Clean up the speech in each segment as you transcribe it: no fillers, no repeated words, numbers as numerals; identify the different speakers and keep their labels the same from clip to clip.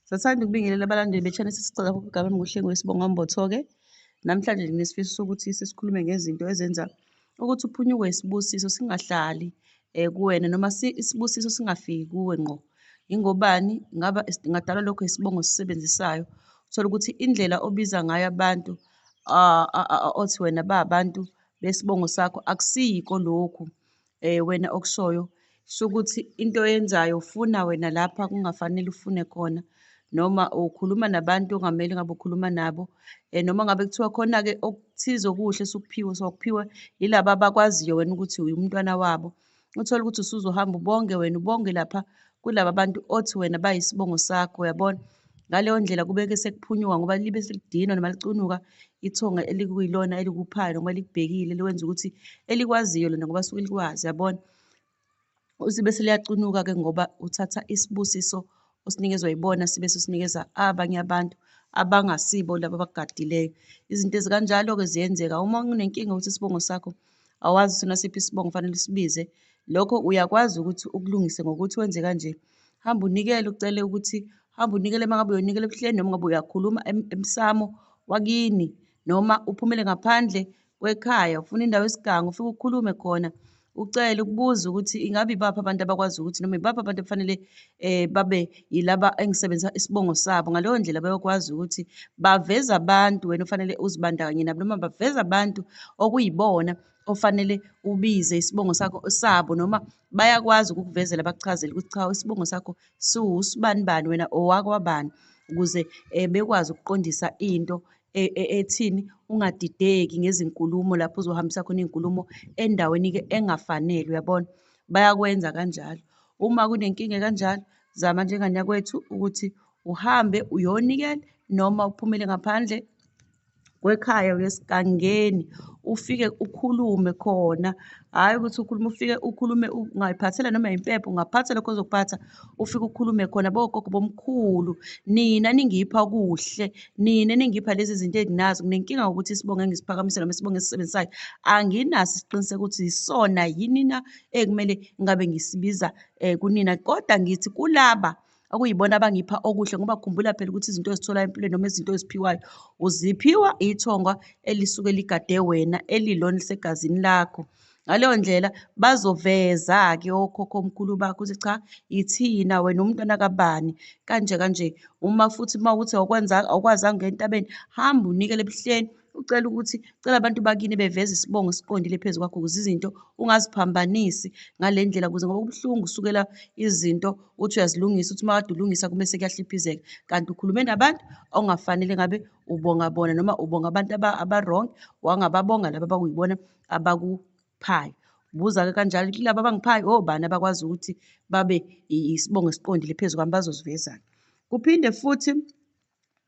Speaker 1: Sathanda ukubingelela abalandeli be-channel sisicela igama nguHlengiwe Sibonga Mbotho-ke. Namhlanje nginesifiso sokuthi sesikhulume ngezinto ezenza ukuthi uphunyukwe isibusiso singahlali kuwena noma isibusiso singafiki kuwe ngqo. Ingobani? Ngaba ngadalwa lokho isibongo osisebenzisayo. Uthole ukuthi indlela obiza ngayo abantu othi wena ba abantu besibongo sakho akusiko lokhu wena okushoyo. Shukuthi into oyenzayo ufuna wena lapha kungafanele ufune khona noma ukhuluma nabantu ongamele ngabe ukhuluma nabo noma ngabe kuthiwa khona-ke okuthize okuhle esukuphiwe sokuphiwe yilaba abakwaziyo wena ukuthi uyumntwana wabo. Uthole ukuthi usuzohamba ubonge wena ubonge lapha kulaba bantu othi wena bayisibongo sakho, uyabona. Ngaleyo ndlela kubeke sekuphunyuka ngoba libe selidinwa noma licunuka ithonga elikuyilona elikuphayo noma elikubhekile likwenza ukuthi elikwaziyo lona ngoba suke likwazi, yabona. Sibe seliyacunuka-ke ngoba uthatha isibusiso osinikezwa yibona sibe sesinikeza abanye abantu abangasibo laba abakugadileyo. Izinto ezikanjalo-ke ziyenzeka. Uma unenkinga ukuthi isibongo sakho awazi sona siphi isibongo fanele usibize, lokho uyakwazi ukuthi ukulungise ngokuthi wenze kanje. Hamba unikele ucele ukuthi hamba unikele uma ngabe uyonikela ebuhleni noma ngabe uyakhuluma emsamo wakini noma uphumele ngaphandle kwekhaya ufuna indawo esiganga ufike ukhulume khona ucele ukubuza ukuthi ingabe ibaphi abantu abakwazi ukuthi noma ibaphi abantu ekufanele babe yilaba engisebenzisa isibongo sabo. Ngaleyo ndlela bayokwazi ukuthi baveze abantu wena ofanele uzibandakanye nabo noma baveze abantu okuyibona ofanele ubize isibongo sakho sabo noma bayakwazi ukukuvezela bakuchazele ukuthi cha isibongo sakho siwusibanibani wena owakwabani ukuze bekwazi ukuqondisa into ethini ungadideki ngezinkulumo lapho uzohambisa khona iy'nkulumo endaweni-ke engafanele, uyabona? Bayakwenza kanjalo. Uma kunenkinga ekanjalo, zama njengane yakwethu ukuthi uhambe uyonikela noma uphumele ngaphandle kwekhaya uye esigangeni ufike ukhulume khona, hhayi ukuthi ukhulume ufike ukhulume ungayiphathela noma impepho ungaphatha lokho ozokuphatha ufike ukhulume khona bogogo bomkhulu nina ningipha kuhle nina ningipha lezi zinto enginazo nginenkinga ngokuthi isibongo engisiphakamisa noma isibongo esisebenzisayo anginaso isiqiniseko ukuthi yisona yini na ekumele ngabe ngisibiza kunina kodwa ngithi kulaba okuyibona abangipha okuhle ngoba khumbula phela ukuthi izinto ozitholayo empilweni noma izinto oziphiwayo uziphiwa ithonga elisuke ligade wena elilona lisegazini lakho. Ngaleyo ndlela bazoveza-ke okhokhomkhulu bakho ukuthi cha ithina wena umntwana kabani kanje kanje. Uma futhi uma ukuthi awukwazanga ukuya entabeni hamba unikele ebuhleni ucela ukuthi cela abantu bakini beveze isibongo esiqondile phezu kwakho ukuze izinto ungaziphambanisi ngale ndlela ukuze ngoba kubuhlungu usukela izinto uthi uyazilungisa uthi uma kade ulungisa kube sekuyahliphizeka kanti ukhulume nabantu ongafanele ngabe ubonga bona noma ubonga abantu aba-wrong wangababonga laba abakuyibona abakuphayo. Buza-ke kanjalo kulaba abangiphayo obani abakwazi ukuthi babe isibongo esiqondile phezu kwami bazosivezana. Kuphinde futhi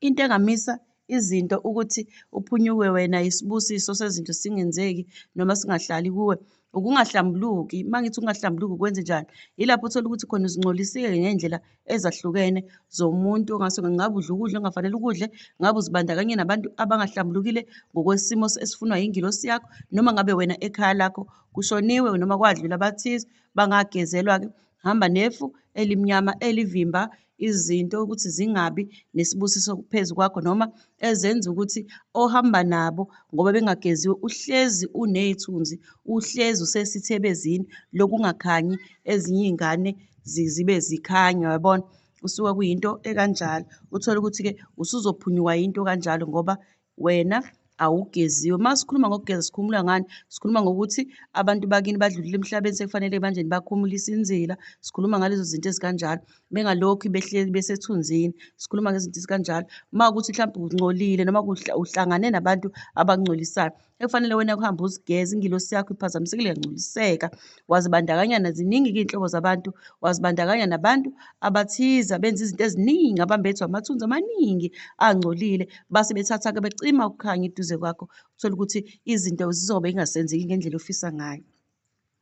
Speaker 1: into engamisa izinto ukuthi uphunyukwe wena isibusiso sezinto singenzeki noma singahlali kuwe ukungahlambuluki. Uma ngithi ukungahlambuluki kwenze njani? Yilapho uthola ukuthi khona uzingcolisile ngey'ndlela ezahlukene zomuntu ongase ngabe udla ukudla ongafanele ukudle, ngabe uzibandakanye nabantu abangahlambulukile ngokwesimo esifunwa yingilosi yakho, noma ngabe wena ekhaya lakho kushoniwe noma kwadlula abathize bangagezelwa-ke, hamba nefu elimnyama elivimba izinto ukuthi zingabi nesibusiso phezu kwakho noma ezenza ukuthi ohamba nabo ngoba bengageziwe uhlezi uney'thunzi, uhlezi usesithebezini lokungakhanyi ezinye iy'ngane zibe zikhanya, uyabona? Kusuke kuyinto ekanjalo. Uthole ukuthi-ke usuzophunyukwa yinto kanjalo ngoba wena awugeziwe. Uma sikhuluma ngokugeza sikhuluma ngani? Sikhuluma ngokuthi abantu bakini badlulile emhlabeni sekufanele manje nibakhumulise inzila. Sikhuluma ngalezo zinto ezikanjalo. Bengalokhu behleli besethunzini. Sikhuluma ngezinto ezikanjalo. Uma kuwukuthi mhlawumbe ungcolile noma uhlangane nabantu abakungcolisayo, ekufanele wena uhambe uzigeze ingilosi yakho iphazamisekile yangcoliseka wazibandakanya ziningi-ke iy'nhlobo zabantu wazibandakanya nabantu abathize abenza izinto eziningi abambethwe amathunzi amaningi angcolile base bethatha-ke becima ukukhanya eduze kwakho uthole ukuthi izinto zizobe ingasenzeki ngendlela ofisa ngayo.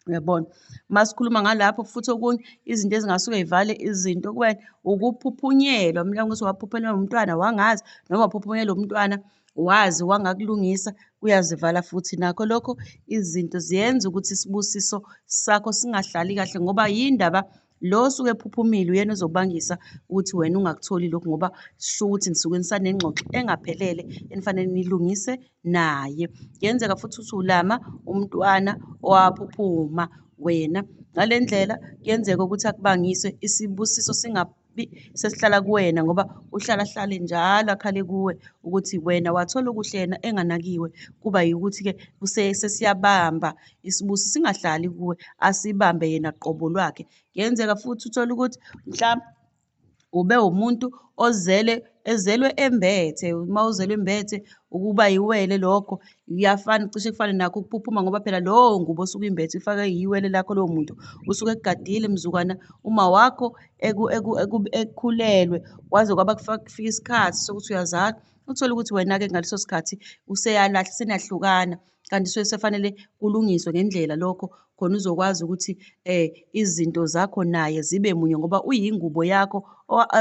Speaker 1: Uyabona? Uma sikhuluma ngalapho futhi okunye izinto ezingasuke y'vale izinto kuwena ukuphuphunyelwa, mhlawumbe ukuthi waphuphunyelwa umntwana wangazi noma waphuphunyelwa umntwana wazi wangakulungisa kuyazivala futhi nakho lokho izinto ziyenza ukuthi isibusiso sakho singahlali kahle ngoba yindaba Lo osuke ephuphumile uyena ozobangisa ukuthi wena ungakutholi lokhu ngoba shuthi nisuke nisanengxoxo engaphelele enifanele nilungise naye. Kuyenzeka futhi ukuthi ulama umntwana owaphuphuma wena. Ngale ndlela kuyenzeka ukuthi akubangise isibusiso singabi sesihlala kuwena ngoba uhlala ahlale njalo akhale kuwe ukuthi wena wathola okuhle yena enganakiwe. Kuba yikuthi-ke sesiyabamba isibusiso singahlali kuwe, asibambe yena qobo lwakhe. Kuyenzeka futhi uthole ukuthi mhlawumbe ube umuntu ozele ezelwe embethe, uma uzelwe embethe ukuba yiwele lokho kuyafana cishe kufane nakho ukuphuphuma ngoba phela lowo ngubo osuke uyimbethe uyifake yiwele lakho lowo muntu usuke ekugadile mzukwana uma wakho ekhulelwe kwaze kwaba kufika isikhathi sokuthi uyazala, uthole ukuthi wena-ke ngaleso sikhathi useyalahla senahlukana kanti suke sefanele kulungiswe ngendlela lokho khona uzokwazi ukuthi izinto zakho naye zibe munye ngoba uyingubo yakho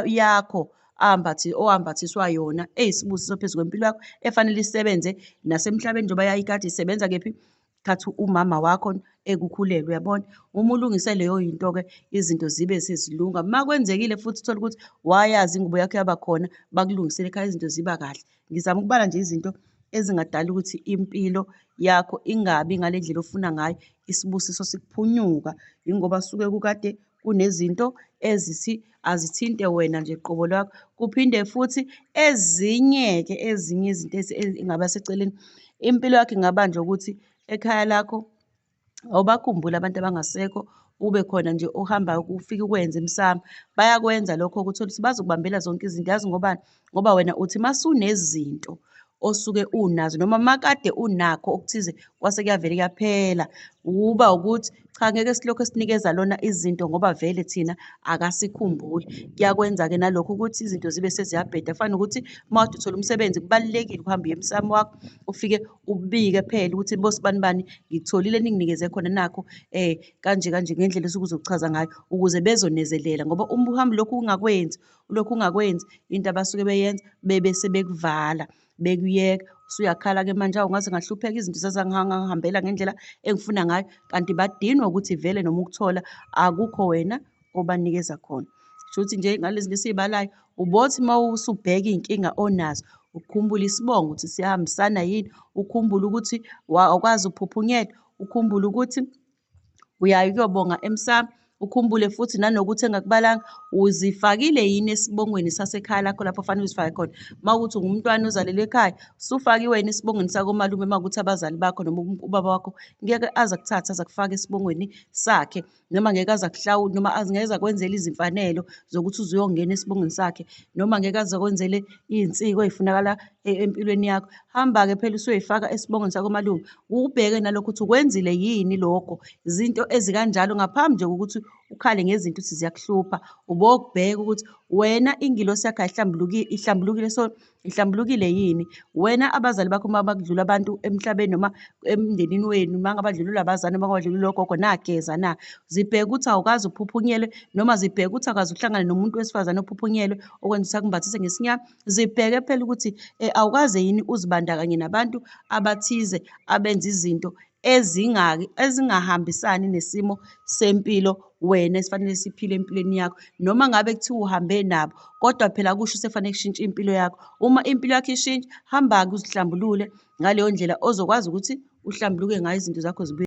Speaker 1: yakho ambathi owambathiswa yona eyisibusiso phezu kwempilo yakho efanele isebenze nasemhlabeni njengoba yayikade isebenza kephi khathi umama wakho ekukhulelwe uyabona. Uma ulungise leyo yinto-ke izinto zibe sezilunga. Uma kwenzekile futhi uthole ukuthi wayazi ingubo yakho yaba khona bakulungisele ekhaya izinto ziba kahle. Ngizama ukubala nje izinto ezingadala ukuthi impilo yakho ingabi ngale ndlela ofuna ngayo, isibusiso sikuphunyuka yingoba suke kukade kunezinto ezithi azithinte wena nje qobo lwakho. Kuphinde futhi ezinye-ke ezinye izinto ezingaba seceleni, impilo yakho ingaba nje ukuthi ekhaya lakho awubakhumbuli abantu abangasekho, ube khona nje ohambayo ufike ukwenze emsamo. Bayakwenza lokho uthole ukuthi bazokubambela zonke izinto, yazi ngobani? Ngoba wena uthi masunezinto osuke unazo noma makade unakho okuthize kwase kuyavele kuyaphela, uba ukuthi cha ngeke silokhu sinikeza lona izinto ngoba vele thina akasikhumbuli. Kuyakwenza-ke nalokho ukuthi izinto zibe seziyabheda. Kufana nokuthi uma kade uthola umsebenzi kubalulekile ukuhamba uye emsamo wakho ufike ubike phela ukuthi bosibanibani ngikutholile eninginikeze khona nakho kanje kanje ngendlela osuke uzochaza ngayo ukuze bezonezelela ngoba uma uhamba lokhu ungakwenzi ulokhu ungakwenzi into abasuke beyenza bebe sebekuvala bekuyeka usuyakhala-ke manje awu ngaze ngahlupheka izinto zazangihambela ngendlela engifuna ngayo kanti badinwa ukuthi vele noma ukuthola akukho wena obanikeza khona. Shuthi nje ngalezi zinto esiy'balayo ubothi uma usubheka iy'nkinga onazo ukhumbule isibongo ukuthi siyahambisana yini, ukhumbule ukuthi awukwazi uphuphunyelwa, ukhumbule ukuthi uyaye ukuyobonga emsamo, ukhumbule futhi nanokuthi engakubalanga uzifakile yini esibongweni sasekhaya lakho lapho ofanele uzifake khona. Uma kuwukuthi ungumntwana ozalelwe ekhaya, usufakiwe yini esibongweni sakomalume uma kuwukuthi abazali bakho noma ubaba wakho ngeke aze akuthathe aze akufake esibongweni sakhe noma ngeke aze akuhlawule noma ngeke aze akwenzele izimfanelo zokuthi uze uyongena esibongweni sakhe noma ngeke aze akwenzele iy'nsiko ey'funakala empilweni yakho. Hamba-ke phela usuyoyifaka esibongweni sakomalume. Ukubheke nalokho ukuthi ukwenzile yini lokho, izinto ezikanjalo ngaphambi nje kokuthi ukhale ngezinto ukuthi ziyakuhlupha, ubokubheka ukuthi wena ingilosi yakho ayihlambulukile, ihlambulukile so ihlambulukile yini. Wena abazali bakho uma bakudlula abantu emhlabeni noma emndenini wenu, uma ngabe badlulelwa abazali noma badlulelwa ogogo nageza na? Zibheke ukuthi awukaze uphuphunyelwe noma zibheke ukuthi awukaze uhlangane nomuntu wesifazane ophuphunyelwe okwenza ukuthi akumbathise ngesinyama. Zibheke phela ukuthi awukaze yini uzibandakanye nabantu abathize abenza izinto ezingaki ezingahambisani nesimo sempilo wena esifanele siphile empilweni yakho. Noma ngabe kuthiwa uhambe nabo kodwa phela akusho sefanele kushintshe impilo yakho. Uma impilo yakho ishintsha, hamba-ke uzihlambulule ngaleyo ndlela ozokwazi ukuthi uhlambuluke ngayo izinto zakho zibuye.